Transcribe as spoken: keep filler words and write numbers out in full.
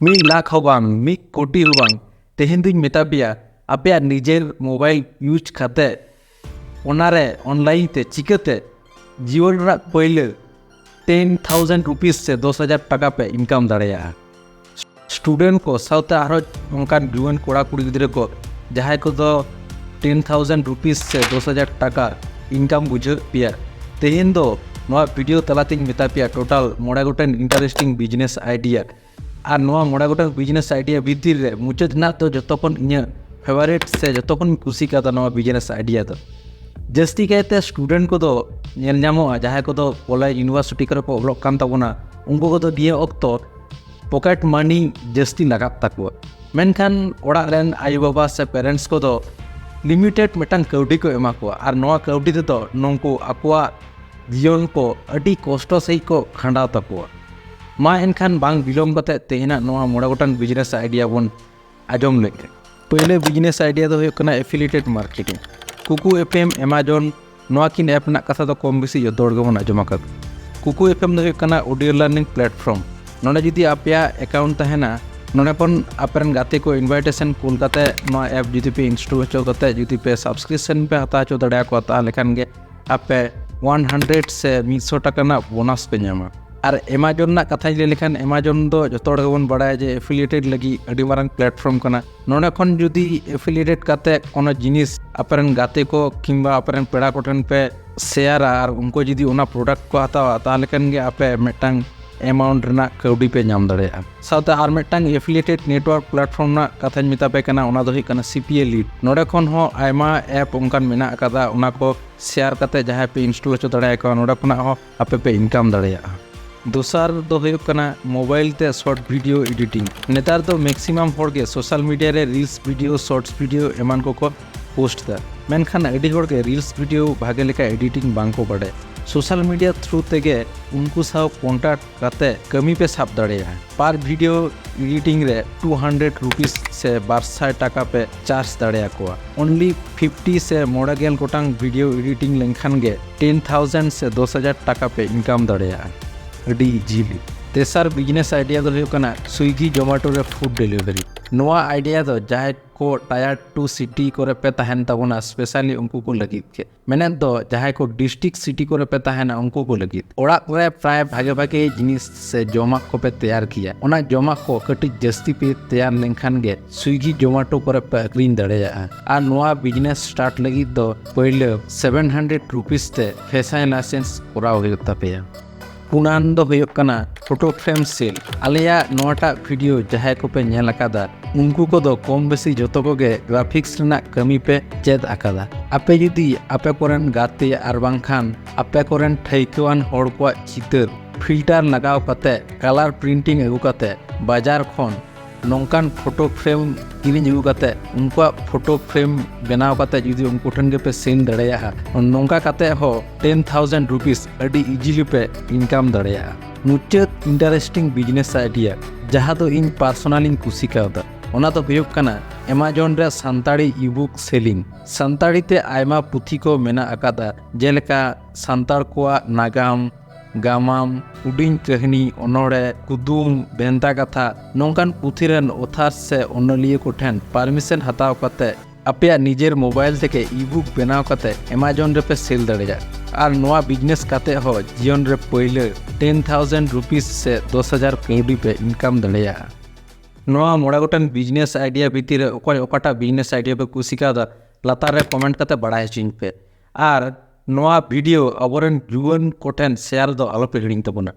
ᱢᱤᱫ ᱞᱟᱠᱷ ᱦᱚᱸ ᱵᱟᱝ, ᱢᱤᱫ ᱠᱳᱴᱤ ᱦᱚᱸ ᱵᱟᱝ᱾ ᱛᱮᱦᱮᱧ ᱫᱩᱧ ᱢᱮᱛᱟ ᱯᱮᱭᱟ, ᱟᱯᱮᱭᱟᱜ ᱱᱤᱡᱮᱨ ᱢᱳᱵᱟᱭᱤᱞ ᱤᱭᱩᱡᱽ ᱠᱟᱛᱮ ᱚᱱᱟᱨᱮ ᱚᱱᱞᱟᱭᱤᱱ ᱛᱮ ᱪᱤᱠᱟᱹᱛᱮ ᱡᱤᱭᱚᱱ ᱨᱮᱱᱟᱜ ᱯᱟᱹᱭᱞᱟᱹ ᱴᱮᱱ ᱛᱷᱟᱣᱡᱮᱱᱰ ᱨᱩᱯᱤᱥ ᱥᱮ ᱫᱚᱥ ᱦᱟᱡᱟᱨ ᱴᱟᱠᱟ ᱯᱮ ᱤᱱᱠᱟᱢ ᱫᱟᱲᱮᱭᱟᱜᱼᱟ᱾ ᱥᱴᱩᱰᱮᱱᱴ ᱠᱚ ᱥᱟᱶᱛᱮ ᱟᱨᱦᱚᱸ ᱚᱱᱠᱟᱱ ᱡᱩᱣᱟᱹᱱ ᱠᱚᱲᱟ ᱠᱩᱲᱤ ᱜᱤᱫᱽᱨᱟᱹ ᱠᱚ, ᱡᱟᱦᱟᱸᱭ ᱠᱚᱫᱚ ᱴᱮᱱ ᱛᱷᱟᱣᱡᱮᱱᱰ ᱨᱩᱯᱤᱥ ᱥᱮ ᱫᱚᱥ ᱦᱟᱡᱟᱨ ᱴᱟᱠᱟ ᱤᱱᱠᱟᱢ ᱵᱩᱡᱷᱟᱹᱣ ᱯᱮᱭᱟ, ᱛᱮᱦᱮᱧ ᱫᱚ ᱱᱚᱣᱟ ᱵᱷᱤᱰᱤᱭᱳ ᱛᱟᱞᱟᱛᱮᱧ ᱢᱮᱛᱟ ᱯᱮᱭᱟ ᱴᱳᱴᱟᱞ ᱢᱚᱬᱮ ᱜᱚᱴᱮᱱ ᱤᱱᱴᱟᱨᱮᱥᱴᱤᱝ ᱵᱤᱡᱽᱱᱮᱥ ᱟᱭᱰᱤᱭᱟ᱾ ᱟᱨ ᱱᱚᱣᱟ ᱢᱚᱬᱮ ᱜᱚᱴᱟᱝ ᱵᱤᱡᱽᱱᱮᱥ ᱟᱭᱰᱤᱭᱟ ᱵᱷᱤᱛᱤᱨ ᱨᱮ ᱢᱩᱪᱟᱹᱫ ᱨᱮᱱᱟᱜ ᱫᱚ ᱡᱚᱛᱚ ᱠᱷᱚᱱ ᱤᱧᱟᱹᱜ ᱯᱷᱮᱵᱟᱨᱤᱴ ᱥᱮ ᱡᱚᱛᱚ ᱠᱷᱚᱱ ᱤᱧ ᱠᱩᱥᱤ ᱠᱟᱣᱫᱟ ᱱᱚᱣᱟ ᱵᱤᱡᱽᱱᱮᱥ ᱟᱭᱰᱤᱭᱟ ᱫᱚ᱾ ᱡᱟᱹᱥᱛᱤ ᱠᱟᱭᱛᱮ ᱥᱴᱩᱰᱮᱱᱴ ᱠᱚᱫᱚ ᱧᱮᱞ ᱧᱟᱢᱚᱜᱼᱟ, ᱡᱟᱦᱟᱸᱭ ᱠᱚᱫᱚ ᱠᱚᱞᱮᱡᱽ ᱤᱭᱩᱱᱤᱵᱷᱟᱨᱥᱤᱴᱤ ᱠᱚᱨᱮ ᱠᱚ ᱚᱞᱚᱜ ᱠᱟᱱ ᱛᱟᱵᱚᱱᱟ, ᱩᱱᱠᱩ ᱠᱚᱫᱚ ᱱᱤᱭᱟᱹ ᱚᱠᱛᱚ ᱯᱚᱠᱮᱴ ᱢᱟᱱᱤ ᱡᱟᱹᱥᱛᱤ ᱞᱟᱜᱟᱜ ᱛᱟᱠᱚᱣᱟ᱾ ᱢᱮᱱᱠᱷᱟᱱ ᱚᱲᱟᱜ ᱨᱮᱱ ᱟᱭᱳᱼᱵᱟᱵᱟ ᱥᱮ ᱯᱮᱨᱮᱱᱴᱥ ᱠᱚᱫᱚ ᱞᱤᱢᱤᱴᱮᱰ ᱢᱤᱫᱴᱟᱝ ᱠᱟᱹᱣᱰᱤ ᱠᱚ ᱮᱢᱟ ᱠᱚᱣᱟ, ᱟᱨ ᱱᱚᱣᱟ ᱠᱟᱹᱣᱰᱤ ᱛᱮᱫᱚ ᱱᱩᱠᱩ ᱟᱠᱚᱣᱟᱜ ᱡᱤᱭᱚᱱ ᱠᱚ ᱟᱹᱰᱤ ᱠᱚᱥᱴᱚ ᱥᱟᱺᱦᱤᱡ ᱠᱚ ᱠᱷᱟᱸᱰᱟᱣ ᱛᱟᱠᱚᱣᱟ᱾ ᱢᱟ ᱮᱱᱠᱷᱟᱱ ᱵᱟᱝ ᱵᱤᱞᱚᱢ ᱠᱟᱛᱮ ᱛᱮᱦᱮᱧᱟᱜ ᱱᱚᱣᱟ ᱢᱚᱬᱮ ᱜᱚᱴᱟᱝ ᱵᱤᱡᱽᱱᱮᱥ ᱟᱭᱰᱤᱭᱟ ᱵᱚᱱ ᱟᱸᱡᱚᱢ ᱞᱮᱫ ᱜᱮ᱾ ᱯᱳᱭᱞᱳ ᱵᱤᱡᱽᱱᱮᱥ ᱟᱭᱰᱤᱭᱟ ᱫᱚ ᱦᱩᱭᱩᱜ ᱠᱟᱱᱟ ᱮᱯᱷᱤᱞᱤᱭᱮᱴᱮᱰ ᱢᱟᱨᱠᱮᱴᱤᱝ᱾ ᱠᱩᱠᱩ ᱮᱯᱷ ᱮᱢ, ᱮᱢᱟᱡᱚᱱ, ᱱᱚᱣᱟ ᱠᱤᱱ ᱮᱯ ᱨᱮᱱᱟᱜ ᱠᱟᱛᱷᱟ ᱫᱚ ᱠᱚᱢ ᱵᱮᱥᱤ ᱡᱚᱛᱚ ᱦᱚᱲ ᱜᱮᱵᱚᱱ ᱟᱸᱡᱚᱢ ᱟᱠᱟᱫᱟ᱾ ᱠᱩᱠᱩ ᱮᱯᱷ ᱮᱢ ᱫᱚ ᱦᱩᱭᱩᱜ ᱠᱟᱱᱟ ᱚᱰᱤᱭᱳ ᱞᱟᱨᱱᱤᱝ ᱯᱞᱟᱴᱯᱷᱚᱨᱢ᱾ ᱱᱚᱰᱮ ᱡᱩᱫᱤ ᱟᱯᱮᱭᱟᱜ ᱮᱠᱟᱣᱩᱱᱴ ᱛᱟᱦᱮᱱᱟ, ᱱᱚᱰᱮ ᱠᱷᱚᱱ ᱟᱯᱮᱨᱮᱱ ᱜᱟᱛᱮ ᱠᱚ ᱤᱱᱵᱷᱟᱭᱴᱮᱥᱚᱱ ᱠᱩᱞ ᱠᱟᱛᱮ ᱱᱚᱣᱟ ᱮᱯ ᱡᱩᱫᱤ ᱯᱮ ᱤᱱᱥᱴᱚᱞ ᱦᱚᱪᱚ ᱠᱟᱛᱮ ᱡᱩᱫᱤ ᱯᱮ ᱥᱟᱵᱥᱠᱨᱤᱯᱥᱚᱱ ᱯᱮ ᱦᱟᱛᱟᱣ ᱦᱚᱪᱚ ᱫᱟᱲᱮᱭᱟᱠᱚᱣᱟ, ᱛᱟᱦᱚᱞᱮ ᱠᱷᱟᱱ ᱜᱮ ᱟᱯᱮ ᱚᱣᱟᱱ ᱦᱟᱱᱰᱨᱮᱰ ᱥᱮ ᱢᱤᱫ ᱥᱚ ᱴᱟᱠᱟ ᱨᱮᱱᱟᱜ ᱵᱳᱱᱟᱥ ᱯᱮ ᱧᱟᱢᱟ᱾ ᱟᱨ ᱮᱢᱟᱡᱚᱱ ᱨᱮᱱᱟᱜ ᱠᱟᱛᱷᱟᱧ ᱞᱟᱹᱭ ᱞᱮᱠᱷᱟᱱ, ᱮᱢᱟᱡᱚᱱ ᱫᱚ ᱡᱚᱛᱚ ᱦᱚᱲ ᱜᱮᱵᱚᱱ ᱵᱟᱲᱟᱭᱟ ᱡᱮ ᱮᱯᱷᱤᱞᱤᱭᱮᱴᱮᱰ ᱞᱟᱹᱜᱤᱫ ᱟᱹᱰᱤ ᱢᱟᱨᱟᱝ ᱯᱞᱟᱴᱯᱷᱚᱨᱢ ᱠᱟᱱᱟ᱾ ᱱᱚᱰᱮ ᱠᱷᱚᱱ ᱡᱩᱫᱤ ᱮᱯᱷᱤᱞᱤᱭᱮᱴᱮᱰ ᱠᱟᱛᱮ ᱠᱳᱱᱳ ᱡᱤᱱᱤᱥ ᱟᱯᱮᱨᱮᱱ ᱜᱟᱛᱮ ᱠᱚ ᱠᱤᱝᱵᱟ ᱟᱯᱮᱨᱮᱱ ᱯᱮᱲᱟ ᱠᱚᱴᱷᱮᱱ ᱯᱮ ᱥᱮᱭᱟᱨᱟ ᱟᱨ ᱩᱱᱠᱩ ᱡᱩᱫᱤ ᱚᱱᱟ ᱯᱨᱚᱰᱟᱠᱴ ᱠᱚ ᱦᱟᱛᱟᱣᱟ, ᱛᱟᱦᱚᱞᱮ ᱠᱷᱟᱱ ᱜᱮ ᱟᱯᱮ ᱢᱤᱫᱴᱟᱝ ᱮᱢᱟᱣᱩᱱᱴ ᱨᱮᱱᱟᱜ ᱠᱟᱹᱣᱰᱤ ᱯᱮ ᱧᱟᱢ ᱫᱟᱲᱮᱭᱟᱜᱼᱟ᱾ ᱥᱟᱶᱛᱮ ᱟᱨ ᱢᱤᱫᱴᱟᱝ ᱮᱯᱷᱤᱞᱤᱭᱮᱴᱮᱰ ᱱᱮᱴᱣᱟᱨᱠ ᱯᱞᱟᱴᱯᱷᱚᱨᱢ ᱨᱮᱱᱟᱜ ᱠᱟᱛᱷᱟᱧ ᱢᱮᱛᱟ ᱯᱮ ᱠᱟᱱᱟ, ᱚᱱᱟ ᱫᱚ ᱦᱩᱭᱩᱜ ᱠᱟᱱᱟ ᱥᱤ ᱯᱤ ᱮ ᱞᱤᱰ᱾ ᱱᱚᱰᱮ ᱠᱷᱚᱱ ᱦᱚᱸ ᱟᱭᱢᱟ ᱮᱯ ᱚᱱᱠᱟᱱ ᱢᱮᱱᱟᱜ ᱟᱠᱟᱫᱟ, ᱚᱱᱟ ᱠᱚ ᱥᱮᱭᱟᱨ ᱠᱟᱛᱮ ᱡᱟᱦᱟᱸᱭ ᱯᱮ ᱤᱱᱥᱴᱚᱞ ᱦᱚᱪᱚ ᱫᱟᱲᱮᱭᱟᱠᱚᱣᱟ, ᱱᱚᱰᱮ ᱠᱷᱚᱱᱟᱜ ᱦᱚᱸ ᱟᱯᱮ ᱯᱮ ᱤᱱᱠᱟᱢ ᱫᱟᱲᱮᱭᱟᱜᱼᱟ᱾ ᱫᱚᱥᱟᱨ ᱫᱚ ᱦᱩᱭᱩᱜ ᱠᱟᱱᱟ ᱢᱳᱵᱟᱭᱤᱞ ᱛᱮ ᱥᱚᱨᱴ ᱵᱷᱤᱰᱤᱭᱳ ᱮᱰᱤᱴᱤᱝ᱾ ᱱᱮᱛᱟᱨ ᱫᱚ ᱢᱮᱠᱥᱤᱢᱟᱢ ᱦᱚᱲ ᱜᱮ ᱥᱳᱥᱟᱞ ᱢᱤᱰᱤᱭᱟ ᱨᱮ ᱨᱤᱞᱥ ᱵᱷᱤᱰᱤᱭᱳ, ᱥᱚᱨᱴᱥ ᱵᱷᱤᱰᱤᱭᱳ ᱮᱢᱟᱱ ᱠᱚᱠᱚ ᱯᱳᱥᱴ ᱮᱫᱟ, ᱢᱮᱱᱠᱷᱟᱱ ᱟᱹᱰᱤ ᱦᱚᱲ ᱜᱮ ᱨᱤᱞᱥ ᱵᱷᱤᱰᱤᱭᱳ ᱵᱷᱟᱜᱮ ᱞᱮᱠᱟ ᱮᱰᱤᱴᱤᱝ ᱵᱟᱝ ᱠᱚ ᱵᱟᱰᱟᱭᱟ᱾ ᱥᱳᱥᱟᱞ ᱢᱤᱰᱤᱭᱟ ᱛᱷᱨᱩ ᱛᱮᱜᱮ ᱩᱱᱠᱩ ᱥᱟᱶ ᱠᱚᱱᱴᱟᱠᱴ ᱠᱟᱛᱮ ᱠᱟᱹᱢᱤ ᱯᱮ ᱥᱟᱵ ᱫᱟᱲᱮᱭᱟᱜᱼᱟ᱾ ᱯᱟᱨ ᱵᱷᱤᱰᱤᱭᱳ ᱮᱰᱤᱴᱤᱝ ᱨᱮ ᱴᱩ ᱦᱟᱱᱰᱨᱮᱰ ᱨᱩᱯᱤᱥ ᱥᱮ ᱵᱟᱨ ᱥᱟᱭ ᱴᱟᱠᱟ ᱯᱮ ᱪᱟᱨᱡᱽ ᱫᱟᱲᱮᱭᱟᱠᱚᱣᱟ᱾ ᱚᱱᱞᱤ ᱯᱷᱤᱯᱴᱤ ᱥᱮ ᱢᱚᱬᱮ ᱜᱮᱞ ᱜᱚᱴᱟᱝ ᱵᱷᱤᱰᱤᱭᱳ ᱮᱰᱤᱴᱤᱝ ᱞᱮᱱᱠᱷᱟᱱ ᱜᱮ ᱴᱮᱱ ᱛᱷᱟᱣᱡᱮᱱᱰ ᱥᱮ ᱫᱚᱥ ᱦᱟᱡᱟᱨ ᱴᱟᱠᱟ ᱯᱮ ᱤᱱᱠᱟᱢ ᱫᱟᱲᱮᱭᱟᱜᱼᱟ, ᱟᱹᱰᱤ ᱤᱡᱤᱞᱤ᱾ ᱛᱮᱥᱟᱨ ᱵᱤᱡᱽᱱᱮᱥ ᱟᱭᱰᱤᱭᱟ ᱫᱚ ᱦᱩᱭᱩᱜ ᱠᱟᱱᱟ ᱥᱩᱭᱜᱤ ᱡᱚᱢᱟᱴᱳ ᱨᱮ ᱯᱷᱩᱰ ᱰᱮᱞᱤᱵᱷᱟᱨᱤ᱾ ᱱᱚᱣᱟ ᱟᱭᱰᱤᱭᱟ ᱫᱚ ᱡᱟᱦᱟᱸᱭ ᱠᱚ ᱴᱟᱭᱟᱨ ᱴᱩ ᱥᱤᱴᱤ ᱠᱚᱨᱮ ᱯᱮ ᱛᱟᱦᱮᱱ ᱛᱟᱵᱚᱱᱟ, ᱥᱯᱮᱥᱟᱞᱤ ᱩᱱᱠᱩ ᱠᱚ ᱞᱟᱹᱜᱤᱫ ᱜᱮ᱾ ᱢᱮᱱᱮᱫ ᱫᱚ ᱡᱟᱦᱟᱸᱭ ᱠᱚ ᱰᱤᱥᱴᱨᱤᱠᱴ ᱥᱤᱴᱤ ᱠᱚᱨᱮ ᱯᱮ ᱛᱟᱦᱮᱱᱟ, ᱩᱱᱠᱩ ᱠᱚ ᱞᱟᱹᱜᱤᱫ᱾ ᱚᱲᱟᱜ ᱠᱚᱨᱮ ᱯᱨᱟᱭ ᱵᱷᱟᱜᱮ ᱵᱷᱟᱜᱮ ᱡᱤᱱᱤᱥ ᱥᱮ ᱡᱚᱢᱟᱜ ᱠᱚᱯᱮ ᱛᱮᱭᱟᱨ ᱜᱮᱭᱟ, ᱚᱱᱟ ᱡᱚᱢᱟᱜ ᱠᱚ ᱠᱟᱹᱴᱤᱡ ᱡᱟᱹᱥᱛᱤ ᱯᱮ ᱛᱮᱭᱟᱨ ᱞᱮᱱᱠᱷᱟᱱ ᱜᱮ ᱥᱩᱭᱜᱤ ᱡᱚᱢᱟᱴᱳ ᱠᱚᱨᱮ ᱯᱮ ᱟᱹᱠᱷᱨᱤᱧ ᱫᱟᱲᱮᱭᱟᱜᱼᱟ᱾ ᱟᱨ ᱱᱚᱣᱟ ᱵᱤᱡᱽᱱᱮᱥ ᱥᱴᱟᱨᱴ ᱞᱟᱹᱜᱤᱫ ᱫᱚ ᱯᱳᱭᱞᱳ ᱥᱮᱵᱷᱮᱱ ᱦᱟᱱᱰᱨᱮᱰ ᱨᱩᱯᱤᱥ ᱛᱮ ᱯᱷᱮᱥᱟᱭ ᱞᱟᱭᱥᱮᱱᱥ ᱠᱚᱨᱟᱣ ᱦᱩᱭᱩᱜ ᱛᱟᱯᱮᱭᱟ᱾ ᱯᱩᱱᱟᱱ ᱫᱚ ᱦᱩᱭᱩᱜ ᱠᱟᱱᱟ ᱯᱷᱳᱴᱳ ᱯᱷᱨᱮᱢ ᱥᱮᱞ᱾ ᱟᱞᱮᱭᱟᱜ ᱱᱚᱣᱟᱴᱟᱜ ᱵᱷᱤᱰᱤᱭᱳ ᱡᱟᱦᱟᱸᱭ ᱠᱚᱯᱮ ᱧᱮᱞ ᱟᱠᱟᱫᱟ, ᱩᱱᱠᱩ ᱠᱚᱫᱚ ᱠᱚᱢ ᱵᱮᱥᱤ ᱡᱚᱛᱚ ᱠᱚᱜᱮ ᱜᱨᱟᱯᱷᱤᱠᱥ ᱨᱮᱱᱟᱜ ᱠᱟᱹᱢᱤ ᱯᱮ ᱪᱮᱫ ᱟᱠᱟᱫᱟ᱾ ᱟᱯᱮ ᱡᱩᱫᱤ ᱟᱯᱮ ᱠᱚᱨᱮᱱ ᱜᱟᱛᱮ ᱟᱨ ᱵᱟᱝᱠᱷᱟᱱ ᱟᱯᱮ ᱠᱚᱨᱮᱱ ᱴᱷᱟᱹᱭᱠᱟᱹᱣᱟᱱ ᱦᱚᱲ ᱠᱚᱣᱟᱜ ᱪᱤᱛᱟᱹᱨ ᱯᱷᱤᱞᱴᱟᱨ ᱞᱟᱜᱟᱣ ᱠᱟᱛᱮ, ᱠᱟᱞᱟᱨ ᱯᱨᱤᱱᱴᱤᱝ ᱟᱹᱜᱩ ᱠᱟᱛᱮ, ᱵᱟᱡᱟᱨ ᱠᱷᱚᱱ ᱱᱚᱝᱠᱟᱱ ᱯᱷᱳᱴᱳ ᱯᱷᱨᱮᱢ ᱠᱤᱨᱤᱧ ᱟᱹᱜᱩ ᱠᱟᱛᱮ, ᱩᱱᱠᱩᱣᱟᱜ ᱯᱷᱳᱴᱳ ᱯᱷᱨᱮᱢ ᱵᱮᱱᱟᱣ ᱠᱟᱛᱮ ᱡᱩᱫᱤ ᱩᱱᱠᱩ ᱴᱷᱮᱱ ᱜᱮᱯᱮ ᱥᱮᱞ ᱫᱟᱲᱮᱭᱟᱜᱼᱟ, ᱱᱚᱝᱠᱟ ᱠᱟᱛᱮ ᱦᱚᱸ ᱴᱮᱱ ᱛᱷᱟᱣᱡᱮᱱᱰ ᱨᱩᱯᱤᱥ ᱟᱹᱰᱤ ᱤᱡᱤᱞᱤ ᱯᱮ ᱤᱱᱠᱟᱢ ᱫᱟᱲᱮᱭᱟᱜᱼᱟ᱾ ᱢᱩᱪᱟᱹᱫ ᱤᱱᱴᱟᱨᱮᱥᱴᱤᱝ ᱵᱤᱡᱽᱱᱮᱥ ᱟᱭᱰᱤᱭᱟ, ᱡᱟᱦᱟᱸ ᱫᱚ ᱤᱧ ᱯᱟᱨᱥᱳᱱᱟᱞᱤᱧ ᱠᱩᱥᱤ ᱠᱟᱣᱫᱟ, ᱚᱱᱟ ᱫᱚ ᱦᱩᱭᱩᱜ ᱠᱟᱱᱟ ᱮᱢᱟᱡᱚᱱ ᱨᱮ ᱥᱟᱱᱛᱟᱲᱤ ᱤᱵᱩᱠ ᱥᱮᱞᱤᱝ᱾ ᱥᱟᱱᱛᱟᱲᱤ ᱛᱮ ᱟᱭᱢᱟ ᱯᱩᱛᱷᱤ ᱠᱚ ᱢᱮᱱᱟᱜ ᱟᱠᱟᱫᱟ, ᱡᱮᱞᱮᱠᱟ ᱥᱟᱱᱛᱟᱲ ᱠᱚᱣᱟᱜ ᱱᱟᱜᱟᱢ, ᱜᱟᱢᱟᱢ, ᱦᱩᱰᱤᱧ ᱠᱟᱹᱦᱱᱤ, ᱚᱱᱚᱬᱦᱮ, ᱠᱩᱫᱩᱢ, ᱵᱷᱮᱱᱛᱟ ᱠᱟᱛᱷᱟ᱾ ᱱᱚᱝᱠᱟᱱ ᱯᱩᱛᱷᱤ ᱨᱮᱱ ᱚᱛᱷᱟᱨ ᱥᱮ ᱚᱱᱚᱞᱤᱭᱟᱹ ᱠᱚᱴᱷᱮᱱ ᱯᱟᱨᱢᱤᱥᱚᱱ ᱦᱟᱛᱟᱣ ᱠᱟᱛᱮ ᱟᱯᱮᱭᱟᱜ ᱱᱤᱡᱮᱨ ᱢᱳᱵᱟᱭᱤᱞ ᱛᱮᱜᱮ ᱤᱵᱩᱠ ᱵᱮᱱᱟᱣ ᱠᱟᱛᱮ ᱮᱢᱟᱡᱚᱱ ᱨᱮᱯᱮ ᱥᱮᱞ ᱫᱟᱲᱮᱭᱟᱜᱼᱟ᱾ ᱟᱨ ᱱᱚᱣᱟ ᱵᱤᱡᱽᱱᱮᱥ ᱠᱟᱛᱮ ᱦᱚᱸ ᱡᱤᱭᱚᱱ ᱨᱮ ᱯᱟᱹᱭᱞᱟᱹ ᱴᱮᱱ ᱛᱷᱟᱣᱡᱮᱱᱰ ᱨᱩᱯᱤᱥ ᱥᱮ ᱫᱚᱥ ᱦᱟᱡᱟᱨ ᱠᱟᱹᱣᱰᱤ ᱯᱮ ᱤᱱᱠᱟᱢ ᱫᱟᱲᱮᱭᱟᱜᱼᱟ᱾ ᱱᱚᱣᱟ ᱢᱚᱬᱮ ᱜᱚᱴᱮᱱ ᱵᱤᱡᱽᱱᱮᱥ ᱟᱭᱰᱤᱭᱟ ᱵᱷᱤᱛᱤᱨ ᱨᱮ ᱚᱠᱚᱭ ᱚᱠᱟᱴᱟᱜ ᱵᱤᱡᱽᱱᱮᱥ ᱟᱭᱰᱤᱭᱟ ᱯᱮ ᱠᱩᱥᱤ ᱠᱟᱣᱫᱟ, ᱞᱟᱛᱟᱨ ᱨᱮ ᱠᱚᱢᱮᱱᱴ ᱠᱟᱛᱮ ᱵᱟᱲᱟᱭ ᱦᱚᱪᱚᱧ ᱯᱮ᱾ ᱟᱨ ᱱᱚᱣᱟ ᱵᱷᱤᱰᱤᱭᱳ ᱟᱵᱚᱨᱮᱱ ᱡᱩᱣᱟᱹᱱ ᱠᱚᱴᱷᱮᱱ ᱥᱮᱭᱟᱨ ᱫᱚ ᱟᱞᱚᱯᱮ ᱦᱤᱲᱤᱧ ᱛᱟᱵᱚᱱᱟ᱾